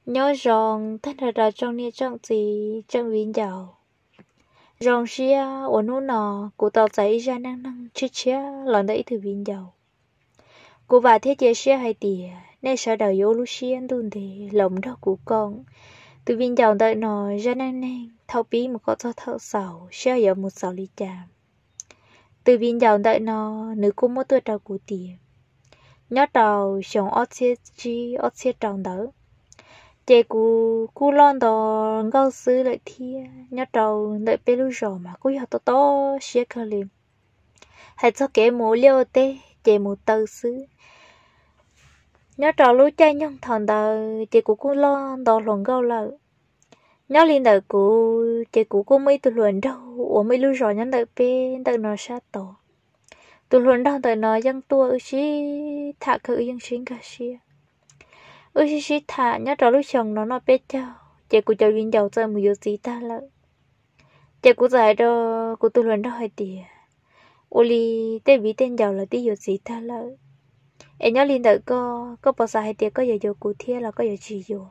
Nyob zoo tag nrho rau tsoom niam tsoom txiv tsoom viv ncaus. Zoo siab uas hnub no kuv tau txais ib zaj neej neeg tshiab tshiab los ntawm ib tug viv ncaus. Kuv vam thiab cia siab hais tias nej sawv daws yuav ua lub siab ntuj ntev los mus nrog kuv koom tus viv ncaus ntawm no zaj neej neeg thaum pib mus kom txog thaum xaus seb yuav mus xaus li cas. Tus viv ncaus ntawm no nws kuj muab tuaj rau kuv tias nyob rau xyoo ob txhiab tsib ob txhiab rau ntawd, ces kuv kuj loj nto nkauj xwb lawm thiab. Nyob rau ntawm peb lub zos mas kuj yog tob tob siab kawg li. Hais txog kev mus ua liaj ua teb ces mus taw xwb. Nyob rau lub caij nyoog thaum ntawd ces kuv kuj loj nto hluas nkauj lawm. Nyob li ntawm kuv ces kuv kuj muaj ib tug hluas nraug uas muaj ib lub zos nyob ntawm peb ntawm no sab tod. Tus hluas nraug ntawm no yeej tuaj wb sib tham kawg, wb yeej sib nkag siab. Wb sib sib tham nyob rau lub xyoo no noj peb caug ces kuv cov viv ncaus txawm mus yuav txiv tag lawm. Ces kuv txawm hais rau kuv tus hluas nraug hais tias, ua li tej viv tej ncaus lawv twb yuav txiv tag lawm, es nyob li ntawm koj, koj puas xav hais tias koj yuav yuav kuv thiab los koj yuav tsis yuav?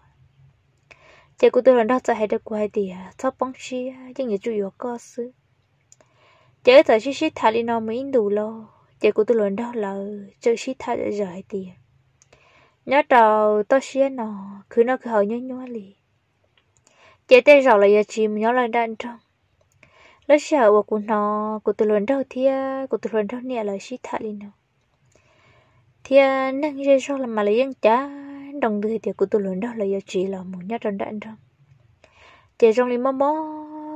Ces kuv tus hluas nraug txawm hais rau kuv hais tias txhob poob siab, yeej yuav tsum yuav koj xwb. Ces wb txawm sib sib tham li no mus ib ntus los ces kuv tus hluas nraug lawv txawm sib tham zom zaws hais tias nyob rau toj siab no khwv noj khwv haus nyuaj nyuaj li, ces tej zaum lawv yuav tsiv mus nyob lawm nram nroog. Lub sij hawm uas kuv hnov kuv tus hluas nraug thiab kuv tus hluas nraug niam lawv sib tham li no, thiab neeg zej zog los mas lawv yeej cav nroo ntws hais tias kuv tus hluas nraug lawv yuav tsiv los mus nyob rau nram nroog, ces zoo li mob mob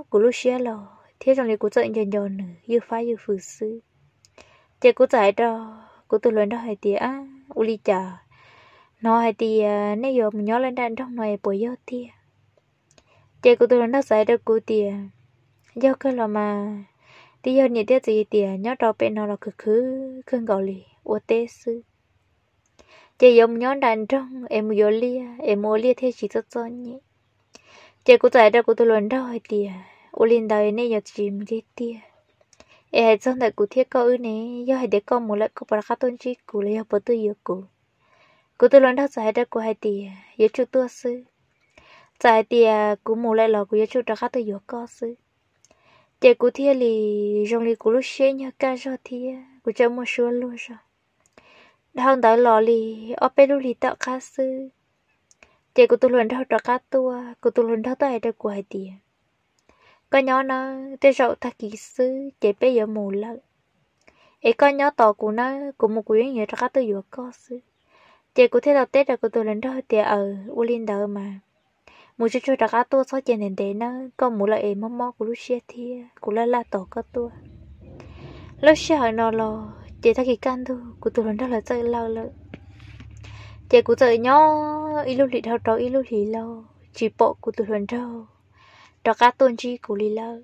kuv lub siab los thiab zoo li kuv txawm nco nco nws ywj fab ywj fwm xwb. Ces kuv txawm hais rau kuv tus hluas nraug hais tias, ua li cas hnov hais tias nej yuav mus nyob lawm nram nroog no es puas yog tiag? Ces kuv tus hluas nraug txawm hais rau kuv tias, yog kawg los mas, twb yog niam thiab txiv tias nyob rau pem no los khwv khwv kawg nkaus li, ua teb xwb, ces yuav mus nyob nram nroog es mus yuav liaj es mus ua liaj thiaj tsis txom txom nyem. Ces kuv txawm hais rau kuv tus hluas nraug hais tias, ua li ntawd nej yuav tsis mus tiag tiag? Es hais txog ntawm kuv thiab koj wb ne, yog hais tias koj mus lawm koj puas rov qab tuaj ntsib kuv los yog puas tuaj yuav kuv? Kuv tus hluas nraug txawm hais rau kuv hais tias yuav tsum tuaj xwb, txawm hais tias kuv mus lawm los kuv yuav tsum rov qab tuaj yuav koj xwb. Ces kuv thiaj li, zoo li kuv lub siab nyuag kaj zog thiab kuv tseem muaj suab luag zog. Dhau ntawd los li ob peb lub hlis tom qab xwb, ces kuv tus hluas nraug rov qab tuaj, kuv tus hluas nraug tuaj hais rau kuv hais tias, koj nyob nawb, tej zaum tag kis xwb ces peb yuav mus lawm, es koj nyob tos kuv nawb, kuv mus kuv yeej yuav rov qab tuaj yuav koj xwb. Ces kuv thiaj tau teb rau kuv tus hluas nraug tias, aws, ua li ntawd mas mus tsuag tsuag rov qab tuaj, txhob cia ntev ntev nawb, koj mus lawm es mob mob kuv lub siab thiab kuv laj laj tos koj tuaj. Lub sij hawm no los ces tag kis kaj ntug kuv tus hluas nraug lawv txawm lawm lawm. Ces kuv txawm nyob ib lub hlis dhau rau ib lub hlis los tsis pom kuv tus hluas nraug rov qab tuaj ntsib kuv li lawm.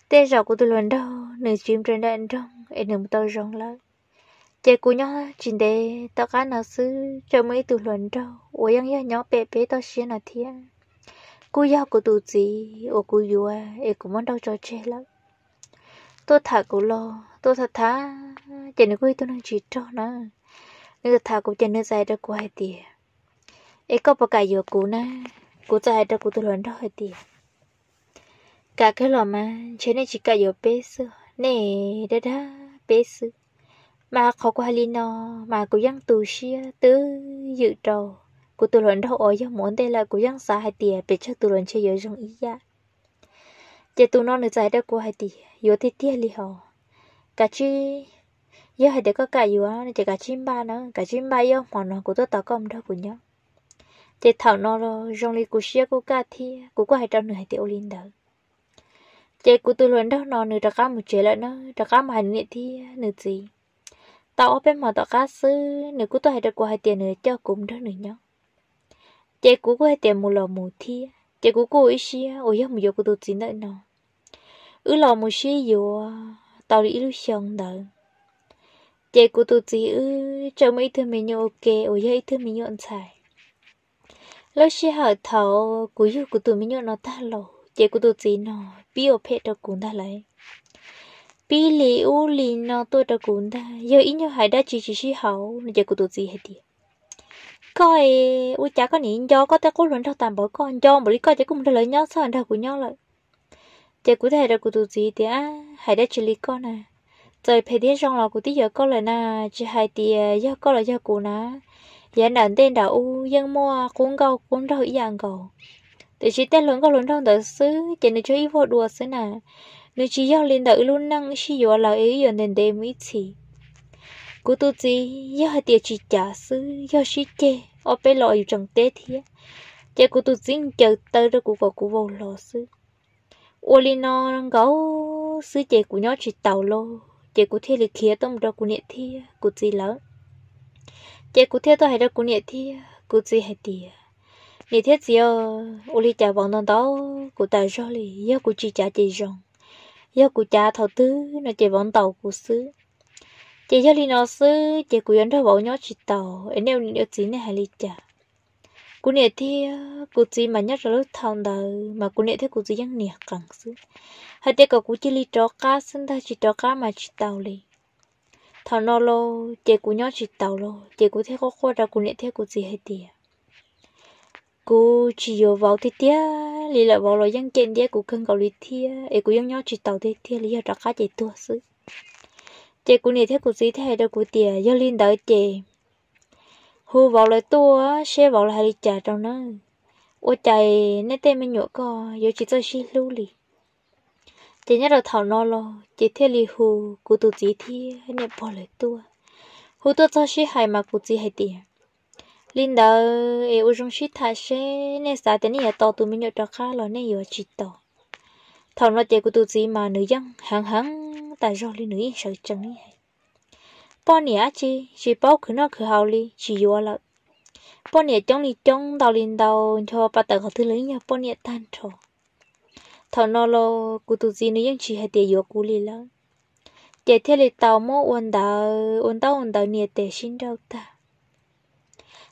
Tej zaum kuv tus hluas nraug nws tsiv rau nram nroog es nws mus tau zoo lawm. Ces kuv nyob tsis ntev tom qab no xwb, tseem muaj ib tug hluas nraug uas yeej yog nyob pem peb toj siab no thiab, kuj yog kuv tus txiv uas kuv yuav es kuv muab nrauj tso tseg lawm, tuaj tham kuv los tuaj tham tham, ces nws kuj ib tug neeg tsis rog na. Nws tham kuv ces nws txawm hais rau kuv hais tias, es koj puas kam yuav kuv na? Kuv txawm hais rau kuv tus hluas nraug hais tias, kam kawg los mas, ntshe nej tsis kam yuav peb xwb, nej dag dag peb xwb. Mas qhov kuv hais li no mas kuv yeej tu siab twb ywm rau kuv tus hluas nraug uas yog mus ua ntej lawm, kuv yeej xav hais tias pes tsawg tus los ntshe yuav zoo ib yam. Ces tus no nws txawm hais rau kuv hais tias, yuav tiag tiag li hos, kav tsij, yog hais tias koj kam yuav ces kav tsij npaj na, kav tsij npaj ib ob hmo no kuv tuaj tos koj mus nrog kuv nyob. Ces thaum no los zoo li kuv siab kuj kaj thiab kuv kuj hais rau nws hais tias ua li ntawd. Ces kuv tus hluas nraug no nws rov qab mus tsev lawm na, rov qab mus hais nws niam thiab nws txiv. Tau ob peb hmo tom qab xwb nws kuj tuaj hais rau kuv hais tias nws coj kuv mus nrog nws nyob. Ces kuv kuj hais tias mus los mus thiab, ces kuv kuj ua ib siab uas yog mus yuav kuv tus txiv ntawm no. Wb los mus sib yuav tau li ib lub xyoo ntawd, ces kuv tus txiv wb tseem muaj ib tug me nyuam ua ke uas yog ib tug me nyuam ntxhais. Lub sij hawm thaum kuv yug kuv tus me nyuam no tag los ces kuv tus txiv no pib ua phem rau kuv ntag lauj. Pib li ub li no tuaj rau kuv ntag, yog ib nyuag hais dab tsi tsis sib haum no ces kuv tus txiv hais tias, koj es ua cas koj niam nco koj tej qub hluas nraug tas npaum koj, nco npaum li koj ces kuj mus nrog lawv nyob txhob nrog kuv nyob lawm. Ces kuv thiaj hais rau kuv tus txiv tias, Ab, hais dab tsi li koj na? Txawm phem thiab zoo los kuv twb yuav koj lawm na. Tsis hais tias yog koj los yog kuv na, yav nram ntej nram ub yeej muaj qub nkauj qub nraug ib yam nkaus, tiam sis tej hluas nkauj hluas nraug ntawd xwb ces nws tsuas ib vuag dua xwb na. Nws tsis yog li ntawm wb lub neej wb sib yuav lawm es wb yuav ntev ntev mus ib txhis. Kuv tus txiv yog hais tias tsis cav xwb, yog sib ceg ob peb los yus tseem teb thiab. Ces kuv tus txiv ncaws taw rau kuv kom kuv vau hlo xwb. Ua li no nkaus xwb ces kuv nyob tsis taus lauj, ces kuv thiaj li khiav tuaj mus rau kuv niam thiab kuv txiv lawv. Ces kuv thiaj tuaj hais rau kuv niam thiab kuv txiv hais tias, Niam thiab txiv, ua li cas vauv ntau ntau kuv tas zog li, yog kuv tsis cav ces zoo, yog kuv cav thaum twg no ces vauv ntaus kuv xwb. Ces yog li no xwb ces kuv yuav nrog vauv nyob tsis taus es nej ua niam ua txiv nej hais li cas? Kuv niam thiab kuv txiv mas nyob rau lub thaum ntawd mas kuv niam thiab kuv txiv yeej nias qees xwb, hais tias kom kuv cia li rov qab xwb ntag, tsis rov qab mas tsis tau li. Thaum no los ces kuv nyob tsis taus los ces kuv thiaj quaj quaj rau kuv niam thiab kuv txiv hais tias, Kuv tsis yuav vauv tiag tiag li lawm, vauv los yeej cem ntiab kuv kawg nkaus li thiab es kuv yeej nyob tsis taus tiag tiag li, yog rov qab ces tuag xwb. Ces kuv niam thiab kuv txiv thiaj hais rau kuv tias, Yog li ntawd ces hu vauv lawv tuaj seb vauv lawv hais li cas rau nawb. Ua cas nej tej me nyuam koj yuav tsis txawj sib hlub li? Ces nyob rau thaum no los ces thiaj li hu kuv tus txiv thiab niam pog lawv tuaj. Hu tuaj txog sib hais mas kuv txiv hais tias, Li ntawd es ua zoo sib tham seb nej xav tias nej yuav tos tus me nyuam rov qab los nej yuav tsis tos. Thaum no ces kuv tus txiv mas nws yeej heev heev tas zog li, nws yeej sawv tsees li hais, Poj niam dab tsi tsis paub khwv noj khwv haus li tsis yuav lawm. Poj niam coob li coob, ntau li ntau, ncho pa tawm qhov twg los yeej yog poj niam tag nrho. Thaum no los kuv tus txiv nws yeej tsis hais tias yuav kuv li lawm, ces thiaj li tau muab ua ntawv, ua ntaub ua ntawv nias tes sib nrauj tag.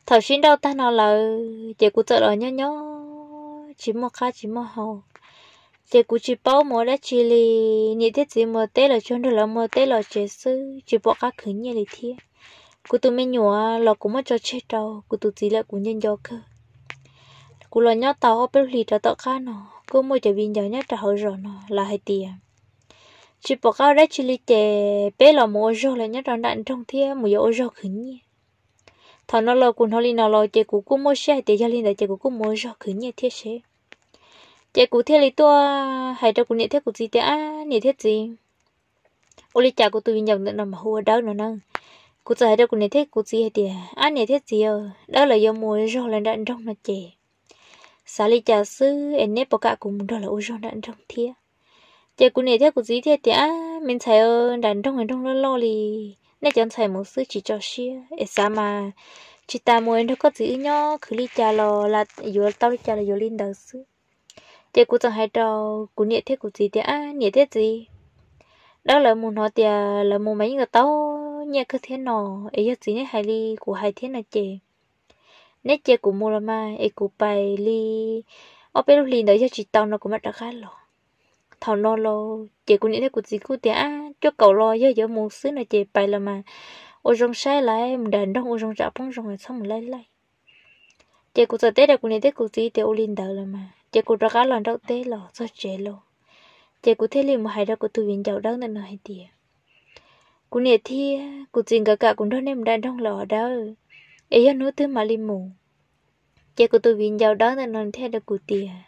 Thaum sib nrauj tag no lawm ces kuv txawm los nyob nyob tsis muaj qab tsis muaj hau, ces kuv tsis paub mus ua dab tsi li. Niam thiab txiv mus teb los tsuas nrog lawv mus teb los tsev xwb, tsis pom qab khwv nyiaj li thiab. Kuv tus me nyuam los kuv muab tso tseg rau kuv tus txiv lawm, kuv nco nco kawg. Kuv los nyob tau ob peb lub hlis rov tom qab no, kuj muaj cov viv ncaus nyob rau hauv zos no lawv hais tias, Tsis pom qab ua dab tsi li ces peb los mus ua zog lawm nyob rau nram nroog thiab mus yuav ua zog khwv nyiaj. Thaum no los kuv hnov li no los ces kuv kuj muaj siab hais tias yog li ntawd ces kuv kuj mus ua zog khwv nyiaj thiab seb. Ces kuv thiaj li tuaj hais rau kuv niam thiab kuv txiv tias, Ab niam thiab txiv, ua li cas kuv tus viv ncaus ntawm no mas hu ua Dawb no na? Kuv txawm hais rau kuv niam thiab kuv txiv hais tias, Ab niam thiab txiv, Dawb lawv yuav mus ua zog lawm nram nroog no ces xav li cas xwb es neb puas kam kuv mus nrog lawv ua zog nram nroog thiab? Ces kuv niam thiab kuv txiv thiaj tias, Ab me ntxhais, nram nroog nroog loj loj li, nej cov ntxhais mus xwb tsis tso siab es xav mas tsis tas mus nrog koj txiv wb nyob, khwv li cas los yuav tau li cas los yuav li ntawd xwb. Ces kuv txawm hais rau kuv niam thiab kuv txiv tias, Ab niam thiab txiv, Dawb lawv mus hnov tias lawv mus mas yeej tau nyiaj kawg thiab no, es yog txiv neb hais li kuv hais thiab no ces neb cia kuv mus los mas es kuv pais li ob peb lub hlis ntawd, yog tsis tau no kuv mam rov qab los. Thaum no los ces kuv niam thiab kuv txiv kuj tias, Ab cuaj kaum los yog yuav mus xwb no ces pais los mas ua zoo saib lawv mus nram nroog ua zoo tsam poob zoo los txhob mus laij laij. Ces kuv txawm teb rau kuv niam thiab kuv txiv tias ua li ntawd los mas ces kuv rov qab los nraum teb los txog tsev los, ces kuv thiaj li mus hais rau kuv tus viv ncaus Dawb ntawm no hais tias, Kuv niam thiab kuv txiv nkawd kam kuv nrog nej mus nram nroog lawm os Dawb, es yog hnub twg mam li mus? Ces kuv tus viv ncaus Dawb ntawm no thiaj rau kuv tias,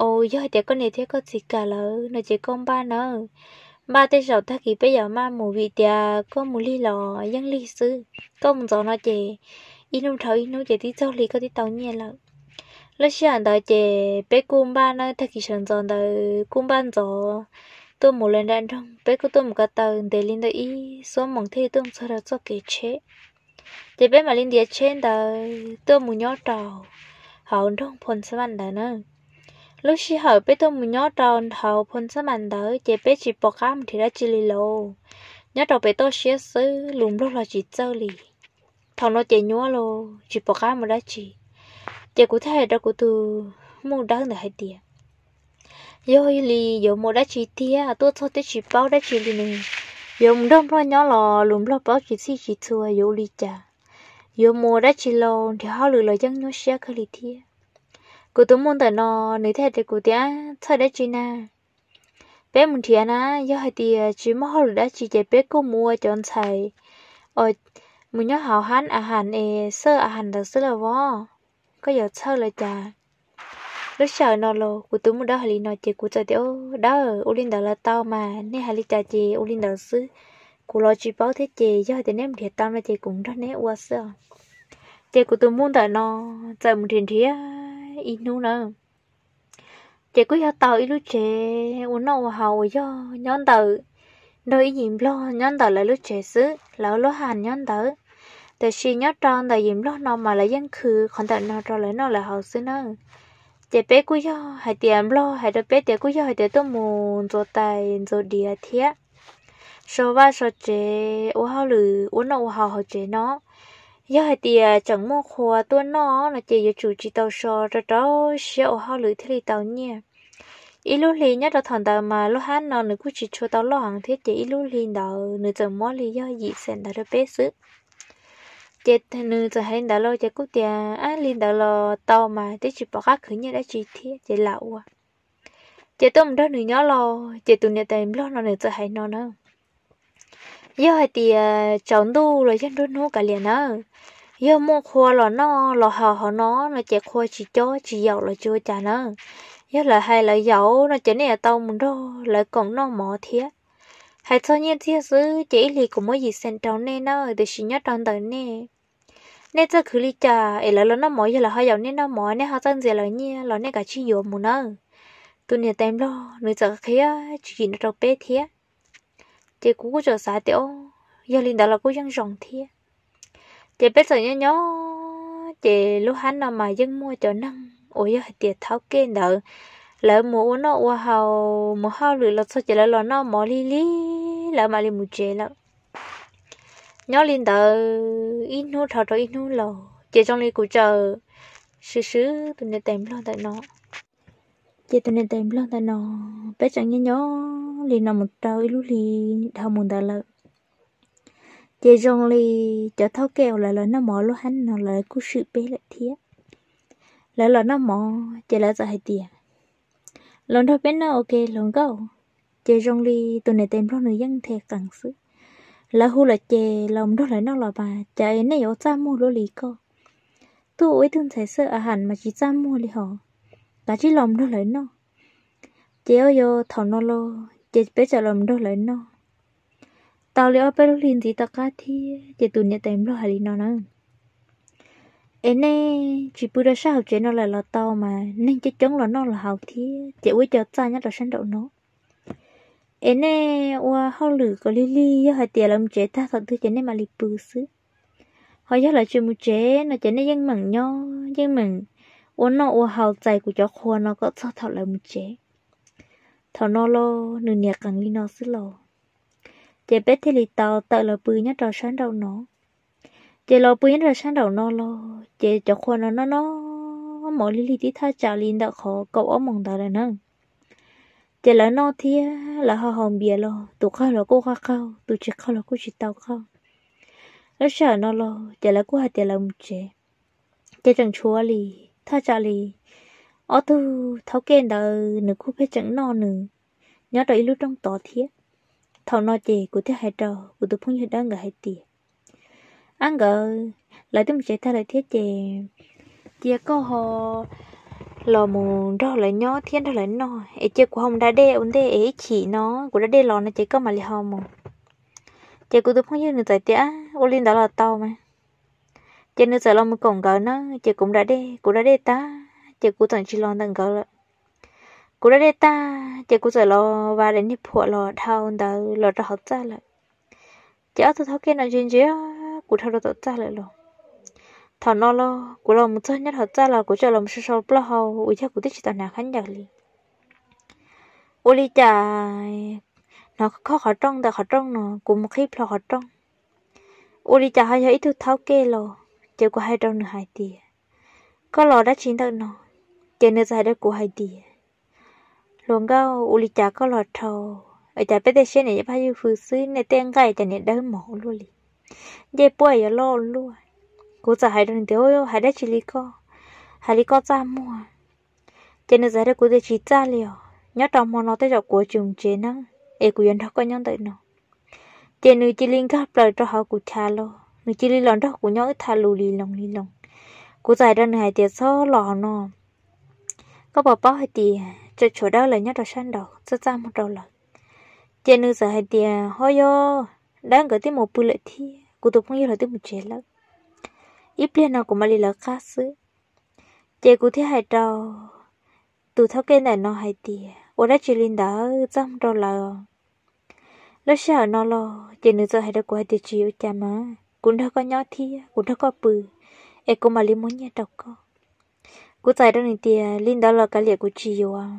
Au, yog hais tias koj niam thiab koj txiv kam lawm no ces koj npaj nawb, npaj tej zaum tag kis peb yuav maj mus, vim tias koj mus lig los yeej lig xwb, koj mus ntxov no ces ib hnub dhau ib hnub ces twb txog hli koj twb tau nyiaj lawm. Lub sij hawm ntawd ces peb kuj npaj nawb, tag kis sawv ntxov ntawd kuj npaj ntxov tuaj mus lawv nram nroog, peb kuj tuaj mus ko taw ntev li ntawm ib xuab moos thiaj li tuaj mus txog rau txoj kev tsheb. Ces peb mam li ntiav tsheb ntawd tuaj mus nyob rau hauv nroog Phoo Xab Vam ntawd na. Lub sij hawm peb tuaj mus nyob rau hauv Phoo Xab Vam ntawd ces peb tsis pom qab mus nrhiav dab tsi li lauj. Nyob rau pem toj siab xwb, lus Nplog los tsis txawj li. Thaum no ces nyuaj los tsis pom qab mus dab tsi. Ces kuv thiaj hais rau kuv tus muam Dawb ntawd hais tias, Yog li yuav mus dab tsi tiag, tuaj txog twb tsis paub dab tsi li ne, yuav mus nrog Nplog nyob los lus Nplog paub tsis txhij tsis txhua yuav ua li cas? yuav mus ua dab tsi los nrhiav hauj lwm los yeej nyuaj siab kawg li thiab. Kuv tus muam ntawm no nws thiaj hais rau kuv tias, txhawj dab tsi na, peb mus nrhiav na. Yog hais tias tsis muaj hauj lwm dab tsi ces peb kuj mus ua cov ntxhais uas mus nyob hauv hab a has es xawb a has ntawd xwb los vov, koj yuav txhawj los cas? Lub sij hawm no los kuv tus muam dawb hais li no ces kuv txawm tias, dawb, ua li ntawd los tau mas, nej hais li cas ces ua li ntawd xwb. Kuv los tsis paub thiab ces yog hais tias neb mus nrhiav tau no ces kuv nrog neb ua xwb os. Ces kuv tus muam ntawm no txawm mus nrhiav nrhiav ib hnub na, ces kuj yog tau ib lub tsev ua noj ua haus uas yog nyob ntawm nrog ib yim nplog nyob ntawm lawv lub tsev xwb, lawv lub hab nyob ntawd. Tiam sis nyob rau ntawm yim nplog no mas lawv yeej khwv qhov ntawm no rau lawv noj lawv haus xwb na. Ces peb kuj yog hais tias nplog hais rau peb tias kuj yog hais tias tuaj mus ntxuav tais ntxuav diav thiab so vaj so tsev ua hauj lwm ua noj ua haus hauv tsev no. Yog hais tias tseem muaj qhua tuaj noj no ces yuav tsum tsis tau so rau rau siab ua hauj lwm thiaj li tau nyiaj. Ib lub hli nyob rau thaum ntawd mas lub hab no nws kuj tsis tshua tau loj heev thiab ces ib lub hli ntawd nws txawm muab li yog yim xees ntawd rau peb xwb. Ces nws txawm hais li ntawd los ces kuj tias, ab, li ntawd los tau mas, twb tsis pom qab khwv nyiaj dab tsi thiab ces lam ua. Ces tuaj mus nrog nws nyob los ces tus niam tais nplog no nws txawm hais no na, yog hais tias tsaus ntuj los yog nruab hnub kav liam na, yog muaj qhua los noj los haus hauv no no ces qhua tsis cob tsis yaum los tsis ua cas na. Yog lawv hais lawv yaum no ces nej yuav tau mus nrog lawv koom noj mov thiab. Hais txog nyiaj txiag xwb ces ib hlis kuv muab yim xees rau nej na, tiam sis nyob rau ntawm nej, nej txawj khwv li cas es lawv los noj mov, yog lawv ho yaum nej noj mov nej ho txawj ntxias lawv nyiaj los nej kav tsij yuav mus nawb. Tus niam tais nplog nws txawm qhia tsis yim no rau peb thiab. Ces kuv kuj txawm xav tias, o, yog li ntawd los kuj yeej zoo thiab. Ces peb txawm nyob nyob ces lub hab no mas yeej muaj cov neeg uas yog hais tias thaub kej ntawd, lawv mus ua noj ua haus mus hauj lwm los txog ces lawv los noj mov lig lig lawv mam li mus tsev lawm. Nyob li ntawd ib hnub dhau rau ib hnub los ces zoo li kuv txawm swb swb tus niam tais nplog ntawm no. Ces tus niam tais nplog ntawm no, peb tseem nyob nyob li no mus rau ib lub hli dhau mus ntawd lawm. Ces zoo li cov thaub kej uas lawv los noj mov lub hab no lawv kuj swm peb lawm thiab. Lawv los noj mov ces lawv txawm hais tias, los nrog peb noj ua ke hluas nkauj. Ces zoo li tus niam tais nplog nws yeej nthe qees xwb. Lawv hu lawm ces los nrog lawv noj los mas cas es nej yuav ua txaj muag luaj li koj. Tuaj ua ib tug ntxhais xawb a has mas tsis txaj muag li hos. Kav tsij los nrog lawv noj. Ces ua yog thaum no los ces peb txawm los nrog lawv noj. Tau li ob peb lub hli ntxiv tom qab thiab ces tus niam tais nplog hais li no na, es nej tsis pw rau sab hauv tsev no lawm los tau mas, neeg coob coob los noj los haus thiab ces ua ib co txaj nyob rau sab nraum no. Es nej ua hauj lwm kom lig lig, yog hais tias lawv mus tsev tag thaum twg ces nej mam li pw xwb. Ho yog lawv tsis mus tsev no ces nej yeej meem nyob yeej meem ua noj ua haus txais kuv cov qhua no kom txog thaum lawv mus tsev. Thaum no los nws niam qees li no xwb los, ces peb thiaj li tau tawm los pw nyob rau sab nraum no. Ces los pw nyob rau sab nraum no los ces cov qhua no noj noj mov lig lig tib thaj tsam li ntawm qhov kaum ob moos ntawd lawm na. Ces lawv noj thiab lawv ho haus npias los tus qaug los kuj qaug qaug, tus tsis qaug los kuj tsis tau qaug. Lub sij hawm no los ces lawv kuj hais tias lawv mus tsev. Ces tseem tshuav li thaj tsam li ob tug thaub kej ntawd nws kuj pheej tseem noj nws nyob rau ib lub rooj tod thiab. Thaum no ces kuv thiaj hais rau kuv tus phooj ywg dawb nkawd hais tias, ab nkawd, lawv twb mus tsev tag lawm thiab ces cia koj ho los mus nrog lawv nyob thiab nrog lawv noj es cia kuv ho mus da dej ua ntej es ib chim no kuv da dej los no ces koj mam li ho mus. Ces kuv tus phooj ywg nws txawm tias, ua li ntawd los tau mas. Ces nws txawm los mus koom nkawd na, ces kuv da dej, kuv da dej tag ces kuv txawm tsis los ntawm nkawd lawm. Kuv da dej tag ces kuv txawm los vas daim niag phuam los dhau ntawd los rau hauv txaj lawm. Ces ob tug thaub kej no ntsia ntsia kuv dhau rau tom txaj lawm los. Thaum no los kuv los mus txog nyob hauv txaj los kuv txawm los mus sau sau plaub hau uas yog kuv twb tsis tau hnav khaub ncaws li. Ua li cas hnov khob qhov rooj ntawm qhov rooj no, kuv mus qhib plho qhov rooj. Ua li cas ho yog ib tug thaub kej los, ces kuv hais rau nws hais tias, koj los dab tsi ntawm no? Ces nws txawm hais rau kuv hais tias, hluas nkauj, ua li cas koj los dhau, es cas peb tej siab niam paj ywj fwj xwb nej tej nqaij cas niam dawb mos ua luaj li, ncej puab yuav loj ua luaj, Kuv txawm hais rau nws tias, Hais dab tsi li koj? Hais li koj txaj muag. Ces nws txawm hais rau kuv tias, Tsis txaj li os, nyob rau hmo no tej zaum kuv tsis mus tsev na, es kuv yuav nrog koj nyob ntawm no. Ces nws cia li nkag plaws rau hauv kuv chav los, nws cia li los nrog kuv nyob wb tham lus li loos li loos. Kuv txawm hais rau nws hais tias, Txhob los hauv no, koj puas paub hais tias tseem tshuav Dawb lawv nyob rau sab nraud txaj txaj muag rau lawv? Ces nws txawm hais tias, Ho yog, Dawb nkawd twb mus pw lawm thiab kuv tus phooj ywg los twb mus tsev lawm, ib pliag no kuv mam li lawv qab xwb. Ces kuv thiaj hais rau tus thawj kej ntawm no hais tias, Ua dab tsi li ntawd, txaj muag rau lawv? Lub sij hawm no los ces nws txawm hais rau kuv hais tias, Tsis ua cas mas, kuv nrog koj nyob thiab kuv nrog koj pw, es kuv mam li muab nyiaj rau koj. Kuv txawm hais rau nws tias, Li ntawd los kav liam, kuv tsis yuav,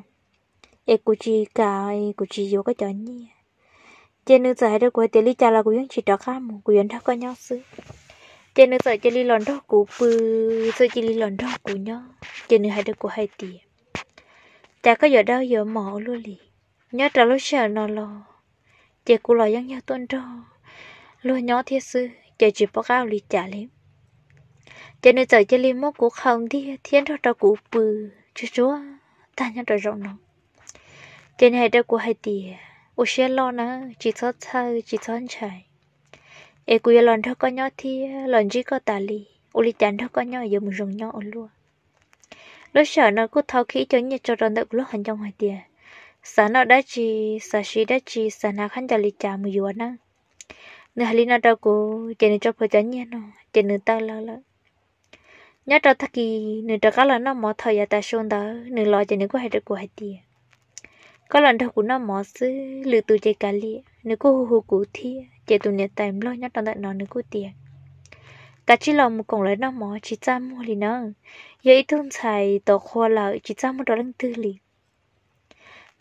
es kuv tsis kam, es kuv tsis yuav koj cov nyiaj. Ces nws txawm hais rau kuv hais tias, Li cas los kuv yeej tsis rov qab mus, kuv yuav nrog koj nyob xwb. Ces nws txawm cia li los nrog kuv pw, txawm cia li los nrog kuv nyob. Ces nws hais rau kuv hais tias, Cas koj yuav dawb yuav mos ua luaj li? Nyob rau lub sij hawm no los ces kuv los yeej yog tuaj nrog luag nyob thiab xwb, ces tsis pom qab ua li cas li. Ces nws txawm cia li muab kuv qhau ntiag thiab nrog rau kuv pw tsuag tsuag tag nyob rau zaum no. Ces nws hais rau kuv hais tias, Ua siab loj na, tsis txhob txhawj tsis txhob ntshai, es kuv yuav los nrog koj nyob thiab los ntsib koj tas li, ua li cas nrog koj nyob yuav mus zoo nyob ua luaj. Lub sij hawm no kuj thau kiag ib co nyiaj tso rau ntawm kuv lub hauv ncoo hais tias, Xav noj dab tsi, xav siv dab tsi, xav hnav khaub ncaws li cas mus yuav nawb. Nws hais li no rau kuv ces nws tso plhuav cov nyiaj no ces nws tawm lawm lawm. Nyob rau tag kis nws rov qab los noj mov thaum yav tas su ntawd, nws los ces nws kuj hais rau kuv hais tias, Koj los nrog kuv noj mov xwb, lwm tus ces kav liam. Nws kuj hu hu kuv thiab, ces tus niam tais nplog nyob rau ntawm no nws kuj tias, Kav tsij los mus koom lawv noj mov, tsis txaj muag li na. Yog ib tug ntxhais tau qhua lawm, tsis txaj muag rau leej twg li.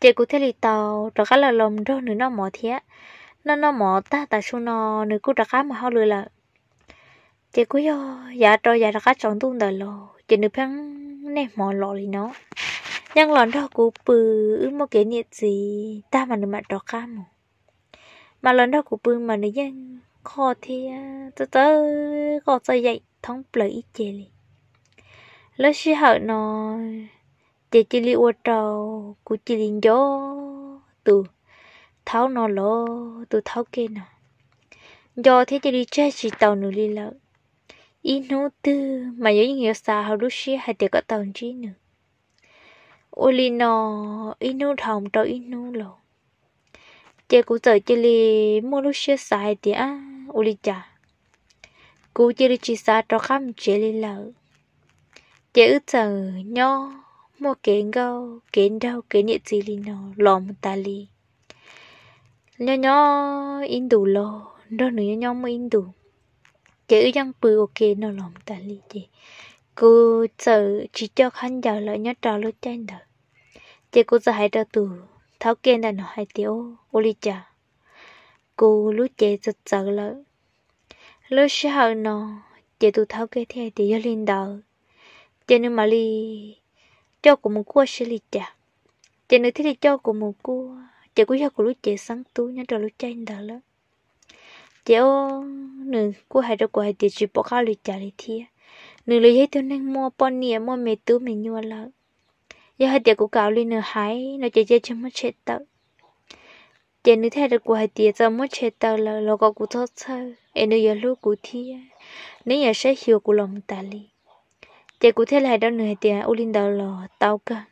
Ces kuv thiaj li tau rov qab los los nrog nws noj mov thiab. Noj noj mov tag tas su no nws kuj rov qab mus hauj lwm lawm. Ces kuj yog yav rau yav rov qab tsaus ntuj ntawd los ces nws pheej niaj hmo los li no. Yeej los nrog kuv pw, wb muaj kev niam txiv tag mas nws mam rov qab mus. Mas los nrog kuv pw mas nws yeej qoj thiab txawj txawj qoj txawj yeem thoob plaws ib ce li. Lub sij hawm no ces cia li ua rau kuv cia li nco tus thaub no los tus thaub kej no, nco thiab cia li tseg tsis taus nws li lawm. Ib hnub twg mas yuav yeej yuav xav hauv lub siab hais tias kom tau ntsib nws. Ua li no ib hnub dhau rau ib hnub los, ces kuv txawm cia li muaj lub siab xav hais tias, Ua li cas kuv cia li tsis xav rov qab mus tsev li lawm? Ces wb txawm nyob muaj kev nkauj kev nraug kev niam txiv li no los mus tas li. Nyob nyob ib ntus los nrog nws nyob nyob muaj ib ntus, ces wb yeej pw ua ke no los mus tas li ces kuv txawm tsis coj khaub ncaws lawm nyob rau lub caij ntawd. Ces kuv txawm hais rau tus thaub kej ntawm no hais tias, Ua li cas kuv lub cev txawv txawv lawm? Lub sij hawm no ces tus thaub kej thiaj hais tias yog li ntawd ces nws mam li coj kuv mus kuaj saib li cas. Ces nws thiaj li coj kuv mus kuaj, ces kuj yog kuv lub cev xeeb tub nyob rau lub caij ntawd lawm. Ces o, nws kuj hais rau kuv hais tias tsis pom qab li cas li thiab, nws los yog ib tug neeg muaj poj niam muaj me tub me nyuam lawm. Yog hais tias kuv kam li nws hais no ces cia tseg muab tshem tawm. Ces nws thiaj hais rau kuv hais tias txawm muab tshem tawm lawm los kom kuv txhob txhawj es nws yuav hlub kuv thiab nws yuav saib xyuas kuv los mus tas li. Ces kuv thiaj li hais rau nws hais tias ua li ntawd los tau kawg.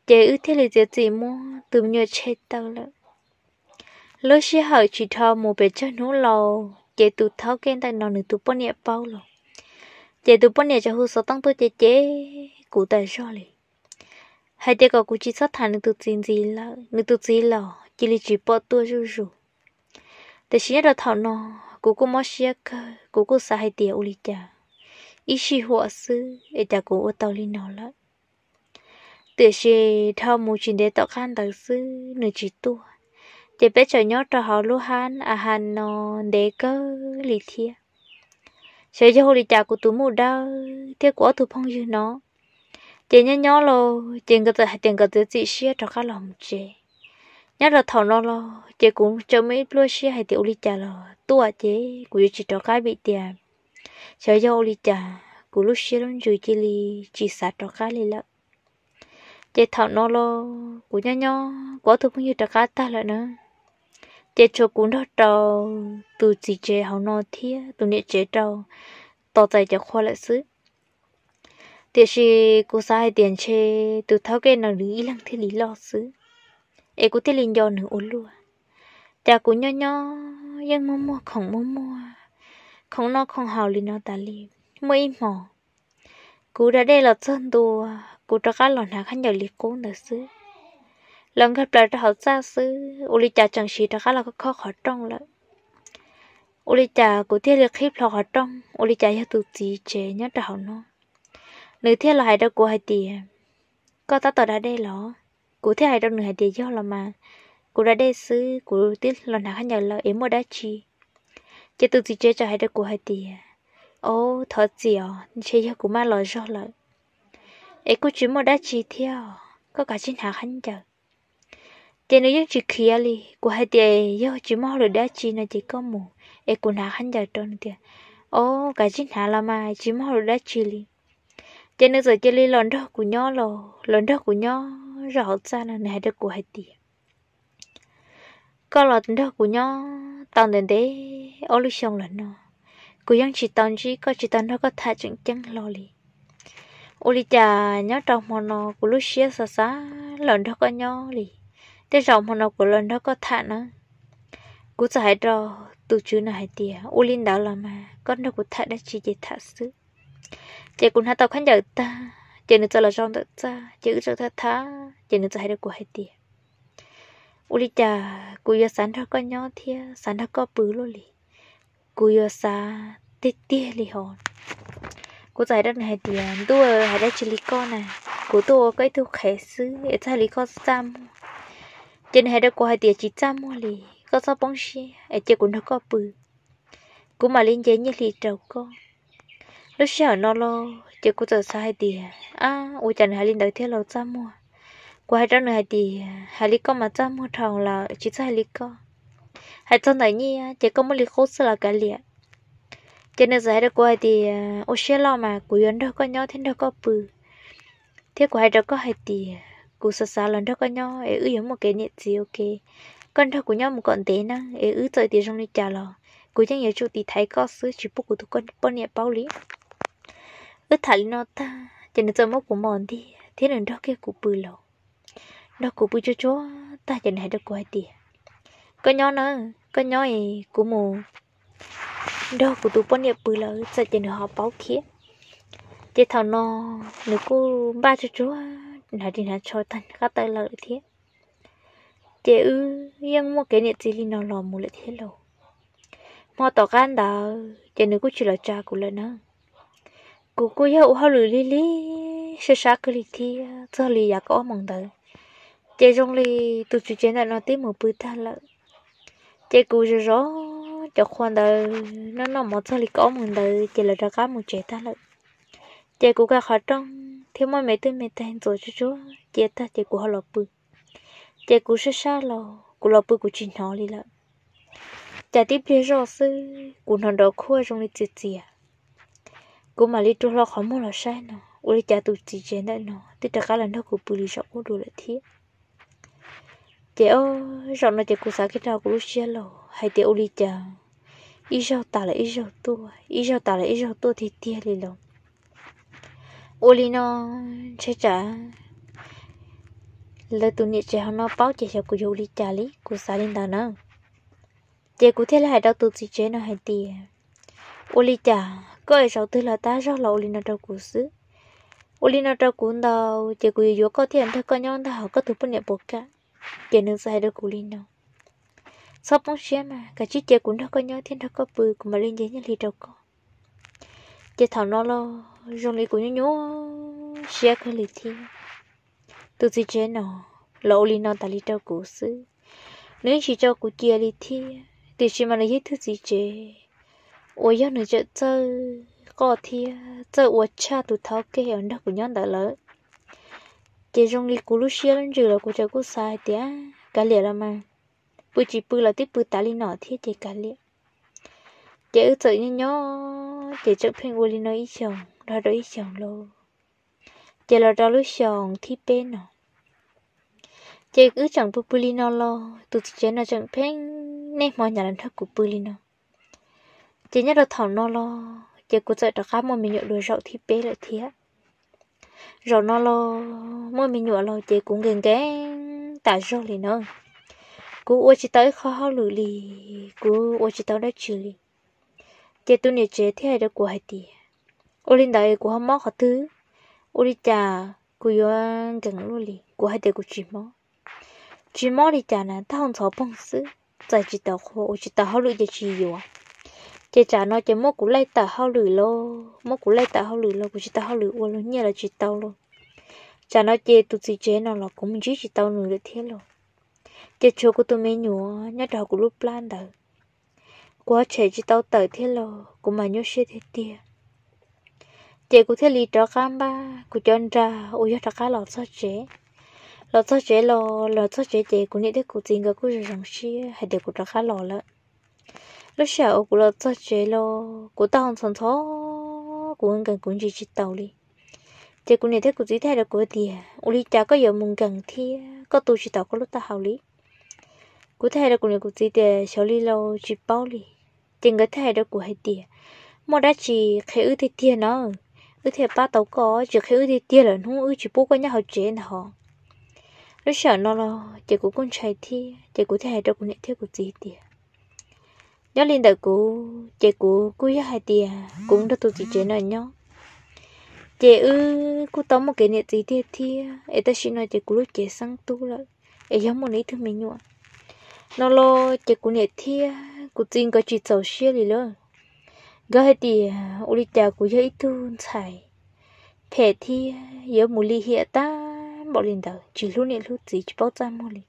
Ces wb thiaj li txiav txim muab tus me nyuam tshem tawm lawm. Lub sij hawm tsis dhau mus pes tsawg hnub laus ces tus thaub kej ntawm no nws tus poj niam paub los, ces tus poj niam tseem hu xov tooj tuaj cem cem kuv tas zog li hais tias kom kuv tsis txhob tham nws tus txiv ntxiv lawm, nws tus txiv los cia li tsis pom tuaj zuj zus. Tiam sis nyob rau thaum no kuv kuj mob siab kawg, kuv kuj xav hais tias ua li cas ib sij huam xwb es cas kuv ua tau li no lawm. Tiam sis dhau mus tsis ntev tom qab ntawd xwb nws tsis tuaj, ces peb tseem nyob rau hauv lub hab a ha no ntev kawg li thiab. Xyov yog ua li cas kuv tus muj dawb thiab kuv ob tug phooj ywg no ces nyob nyob los ces nkawd txawm hais tias nkawd txiav txim siab rov qab los mus tsev. Nyob rau thaum no los ces kuv tseem muaj ib pluaj siab hais tias ua li cas los tuaj ces kuv yuav tsis rov qab vim tias xyov yog ua li cas kuv lub siab lub ntsws cia li tsis xav rov qab li lawm. Ces thaum no los kuv nyob nyob kuv ob tug phooj ywg rov qab tag lawm na, ces tshuav kuv nrog rau tus txiv tsev hauv no thiab tus niam tsev rau tos txais cov qhua lawm xwb. Tiam sis kuv xav hais tias ntshe tus thawj kej no nws ib leeg thiaj li loj xwb, es kuv thiaj li nco nws ua luaj. Cas kuv nyob nyob yeej muaj muaj khoom muaj muaj, khoom noj khoom haus li no tas li. Muaj ib hmos kuv da dej los txog ntua, kuv rov qab los hnav khaub ncaws li qub ntawd xwb, los nkag plaws rau hauv txaj xwb, ua li cas tseem siv rov qab los khob qhov rooj lawm. Ua li cas kuv thiaj li qhib plho qhov rooj, ua li cas yog tus txiv tsev nyob rau hauv no. Nws thiaj los hais rau kuv hais tias, koj tab tom da dej los? Kuv thiaj hais rau nws hais tias, yog los mas, kuv da dej xwb, kuv twb los hnav khaub ncaws lawm es muaj dab tsi? Ces tus txiv tsev txawm hais rau kuv hais tias, o, thov txim os, ntshe yog kuv maj los zog lawm, es kuj tsis muaj dab tsi thiab, koj kav tsij hnav khaub ncaws. Ces nws yeej tsis khiav li. Kuv hais tias, yog tsis muaj hauj lwm dab tsi no ces koj mus, es kuv hnav khaub ncaws rau. Nws tias, o, kav tsij hnav los mas, tsis muaj hauj lwm dab tsi li. Ces nws txawm cia li los nrog kuv nyob los, los nrog kuv nyob zog hauv txaj no, nws hais rau kuv hais tias, koj los nrog kuv nyob tau ntev ntev ob lub xyoo los no, kuv yeej tsis tau ntsib koj, tsis tau nrog koj tham tseem ceeb hlo li. Ua li cas nyob rau hmo no kuv lub siab xav xav los nrog koj nyob li, tej zaum hmo no kuv los nrog koj tham na. Kuv txawm hais rau tus tswv no hais tias, ua li ntawd los mas koj nrog kuv tham dab tsi ces tham xwb. Ces kuv hnav tau khaub ncaws tag, ces nws txawm los zaum ntawm txaj, ces wb txawm tham tham, ces nws txawm hais rau kuv hais tias, ua li cas kuv yuav xav nrog koj nyob thiab xav nrog koj pw luaj li. Kuv yuav xav tiag tiag li hos. Kuv txawm hais rau nws hais tias, ntuj, hais dab tsi li koj na, kuv tuaj ua koj ib tug qhev xwb es txaj li koj txaj muag. Ces nws hais rau kuv hais tias, tsis txaj muag li, koj txhob poob siab es cia kuv nrog koj pw, kuv mam li nce nyiaj hli rau koj. Lub sij hawm no los ces kuv txawm xav hais tias, ab, ua cas nws hais li ntawd thiab los txaj muag. Kuv hais rau nws hais tias, hais li koj mas txaj muag dhau lawm, tsis txhob hais li koj. Hais txog ntawm nyiaj ces koj muab li qub xwb los kav liam. Ces nws txawm hais rau kuv hais tias, ua siab loj mas kuv yuav nrog koj nyob thiab nrog koj pw. Thiab kuv hais rau koj hais tias kuv xav xav los nrog koj nyob es wb yuav muaj kev niam txiv ua ke. Koj nrog kuv nyob mus kom ntev nawb, es wb txawm tias zoo li cas los kuv yeej yuav tsum tiv thaiv koj xwb, tsis pub kuv tus poj niam paub li. Wb tham li no tag ces nws txawm muab kuv mos ntiag thiab nws nrog kiag kuv pw los. Nrog kuv pw tsuag tsuag tag ces nws hais rau kuv hais tias, koj nyob na, koj nyob es kuv mus nrog kuv tus poj niam pw lawm, txawm ces nws ho paub thiab. Ces thaum no nws kuj npaj tsuag tsuag hnav ris hnav tsho tag qab tawm lawm thiab. Ces wb yeej muaj kev niam txiv li no los mus lawm thiab lauj. Hmo tom qab ntawd ces nws kuj tsis los tsa kuv lawm na. Kuv kuj yog ua hauj lwm lig lig sab sab kawg li thiab, txog li yav kaum ob moos ntawd ces zoo li tus tswv tsev ntawm no twb mus pw tag lawm. Ces kuv zov zov cov qhua ntawd noj noj mov txog li kaum ob moos ntawd ces lawv rov qab mus tsev tag lawm. Ces kuv kaw qhov rooj thiab muab me twj me taig ntxuav tsuag tsuag cia tag ces kuv ho los pw. Ces kuv sab sab los kuv los pw kuv tsis hnov li lawm. Cas tib pliag zoj xwb kuv hnov nrov khuaj zoo li txias txias. Kuv mam li rua hlo qhov muag los saib no ua li cas tus txiv tsev ntawm no twb rov qab los nrog kuv pw li zaum qub dua lawm thiab. Ces o, zaum no ces kuv xav kiag rau kuv lub siab los hais tias ua li cas ib zaug tas lawm ib zaug tuaj, ib zaug tas lawm ib zaug tuaj tiag tiag li los. Ua li no ntshe tsam lawv tus niam tsev hauv no paub ces xyov kuv yuav ua li cas li, kuv xav li ntawd na. Ces kuv thiaj li hais rau tus txiv tsev no hais tias, ua li cas koj es zaum twg los tab zog los ua li no rau kuv xwb? Ua li no rau kuv ntau ces kuv yuav yuav koj thiaj nrog koj nyob ntag, koj tus poj niam puas kam? Ces nws txawm hais rau kuv li no, txhob poob siab mas, kav tsij cia kuv nrog koj nyob thiab nrog koj pw, kuv mam li nce nyiaj hli rau koj. Ces thaum no los zoo li kuv nyuaj nyuaj siab kawg li thiab. Tus txiv tsev no los ua li no tas li rau kuv xwb, nws yeej tsis tso kuv cia li thiab, tiam sis mas nws yog ib tug txiv tsev uas yog nws tseem txawj qoj thiab txawj ua tshaj tus thov kej uas nrog kuv nyob ntawd lawm. Ces zoo li kuv lub siab lub ntsws los kuv tseem kuj xav hais tias kav liam los mas, pw tsis pw los twb pw tas li no thiab ces kav liam. Ces wb txawm nyob nyob ces tseem pheej ua li no ib xyoos los rau ib xyoos lauj. Ces los rau lub xyoos thib peb no, ces wb tseem pw pw li no los tus txiv tsev no tseem pheej niaj hmo hnyav los nrog kuv pw li no. Ces nyob rau thaum no los ces kuv txawm rov qab muaj me nyuam dua zaum thib peb lawm thiab. Zaum no los muaj me nyuam los ces kuv nkees nkees tas zog li na. Kuv ua tsis tau ib qho hauj lwm li, kuv ua tsis tau dab tsi li. Ces tus niam tsev thiaj hais rau kuv hais tias, ua li ntawd kuv ho mob qhov twg? Ua li cas kuv yuav nkees luaj li? Kuv hais tias kuv tsis mob. Tsis mob li cas na, taub hau ntxhov poog xwb, txais tsis tau qhua, ua tsis tau hauj lwm ces tsis yuav. Ces tsam no ces muab kuv laij tawm hauj lwm lauj, muab kuv laij tawm hauj lwm lauj, kuv tsis tau hauj lwm ua lauj, nyiaj los tsis tau lauj. Tsam no ces tus txiv tsev no los kuv mus ntsib tsis tau nws lawm thiab lauj. Ces tshuav kuv tus me nyuam nyob rau hauv kuv lub plab ntawd, kuv ho tshem tsis tau tawm thiab los kuv mas nyuaj siab tiag tiag. Ces kuv thiaj li rov qab npaj kuv cov nra uas yog rov qab los txog tsev. Los txog tsev los, los txog tsev ces kuv niam thiab kuv txiv nkawd kuj zoo zoo siab hais tias kuv rov qab los lawm. Lub sij hawm uas kuv los txog tsev los kuv taub hau ntxhov ntxhov, kuv nkees kuv ntsis tsis taus li. Ces kuv niam thiab kuv txiv thiaj hais rau kuv tias, ua li cas koj yuav mus nkees thiab koj tu tsis taus koj lub taub hau li? Kuv thiaj hais rau kuv niam kuv txiv tias, xyov li los tsis paub li. Ces nkawd thiaj hais rau kuv hais tias, muaj dab tsi qhia wb tiag tiag na, wb thiaj pab tau koj, tsis qhia wb tiag tiag lawm hnub wb tsis pub koj nyob hauv tsev ntag hos. Lub sij hawm no los ces kuv kuj ntshai thiab, ces kuv thiaj hais rau kuv niam thiab kuv txiv tias, nyob li ntawm kuv ces kuv kuj yog hais tias kuv nrog tus txiv tsev no nyob, ces wb kuj tau muaj kev niam txiv tiag thiab, es tam sim no ces kuv lub cev xeeb tub lawm, es yog muaj nws ib tug me nyuam no los ces kuv niam thiab kuv txiv nkawd tsis txaus siab li lawm. Nkawd hais tias ua li cas kuv yog ib tug ntxhais phem thiab yuav mus lim hiam tag npaum li ntawd, tsis hlub niam hlub txiv, tsis paub txaj muag li,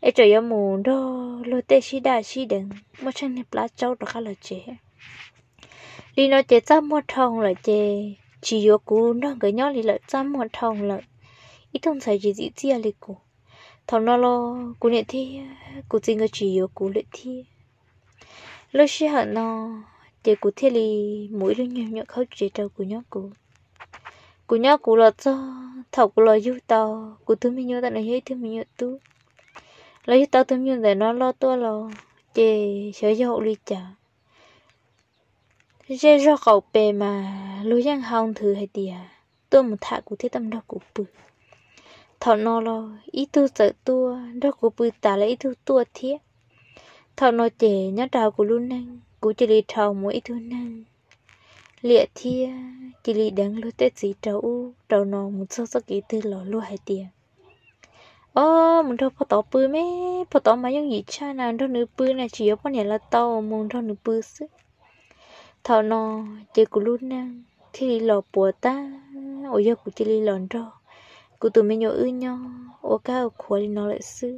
es tseem yuav mus nrog luag tej sib daj sib deev muaj tsheej niag plab tsaub rov qab los tsev. Li no ces txaj muag dhau lawm ces tsis yuav kuv nrog nkawd nyob li lawm, txaj muag dhau lawm, ib tug ntxhais tsis txim txiaj li kuv. Thaum no los kuv niam thiab kuv txiv nkawd tsis yuav kuv lawm thiab. Lub sij hawm no ces kuv thiaj li mus ib lub nyuag me nyuam khaub tsev rau kuv nyob kuv. Kuv nyob kuv los txog thaum kuv los yug tau kuv tus me nyuam ntawm no yog ib tug me nyuam tub. Los yug tau tus me nyuam ntawm no loj tuaj los ces xyov yog ua li cas, zej zog qaum pes mas luag yeej hau nthwv hais tias tuaj mus tham kuv thiab tuaj mus nrog kuv pw. Thaum no los ib tug txawm tuaj nrog kuv pw tas lawm ib tug tuaj thiab. Thaum no ces nyob rau hauv kuv lub neej kuv cia li dhau mus ib tug neeg liam thiab cia li deev luag tej txiv rau ub rau no mus txog txoj kev twg los luag hais tias, ob, mus nrog pog tod pw me, pog tod mas yooj yim tshaj na, nrog nws pw na tsis yuav poj niam los tau, mus nrog nws pw xwb. Thaum no ces kuv lub neej thiaj li los puas tag uas yog kuv cia li los nrog kuv tus me nyuam wb nyob ua kab ua khuav li no lawm xwb.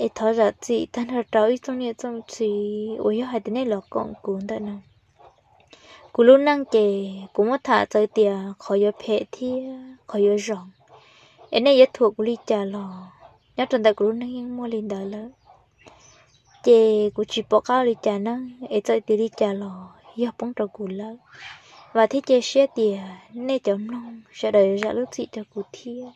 Es thov zam txim tag nrho rau ib tsoom niam tsoom txiv uas yog hais tias nej los koom kuv ntawm no. Kuv lub neej ces kuv muab tham txawv tias qhov yuav phem thiab qhov yuav zoo, es nej yuav thuam kuv li cas los nyob rau ntawm kuv lub neej yeej muaj li ntawd lawm. Ces kuv tsis pom qab li cas na, es txawm tias li cas los yog poob rau kuv lawm. Vam thiab cia siab tias nej cov mloog sawv daws zam lub txim rau kuv thiab.